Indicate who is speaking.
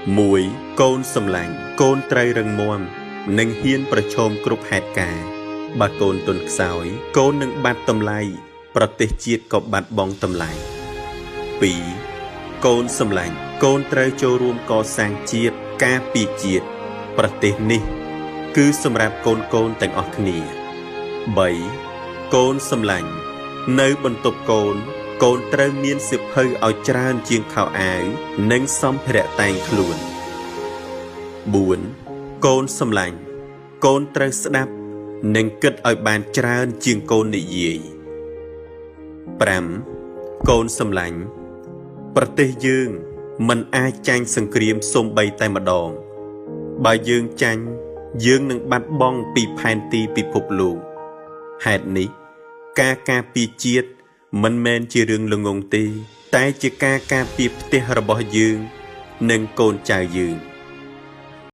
Speaker 1: 1 កូនសម្លាញ់ កូនត្រូវរឹងមាំ និងហ៊ានប្រឈមគ្រប់ហេតុការណ៍។ បើកូនទន់ខ្សោយ កូននឹងបាត់តម្លៃ ប្រទេសជាតិក៏បាត់បង់តម្លៃ។ 2 កូនសម្លាញ់ កូនត្រូវចូលរួមកសាងជាតិ ការពារជាតិ ប្រទេសនេះគឺសម្រាប់កូនកូនទាំងអស់គ្នា។ 3 កូនសម្លាញ់ នៅបន្ទប់កូន កូនត្រូវមានសៀវភៅឲ្យច្រើនជាងខោអាវ និងសម្ភារៈតែងខ្លួន។ 4 កូនសម្លាញ់ កូនត្រូវស្ដាប់ និងគិតឲ្យបានច្រើនជាងកូននិយាយ។ 5 កូនសម្លាញ់ ប្រទេសយើងមិនអាចចាញ់សង្គ្រាមសូម្បីតែម្ដង បើយើងចាញ់ យើងនឹងបាត់បង់ពីផែនទីពិភពលោក។ ហេតុនេះ ការការពារជាតិមិនមែនជារឿងល្ងង់ទេ តែជាការការពារផ្ទះរបស់យើង និងកូនចៅយើង។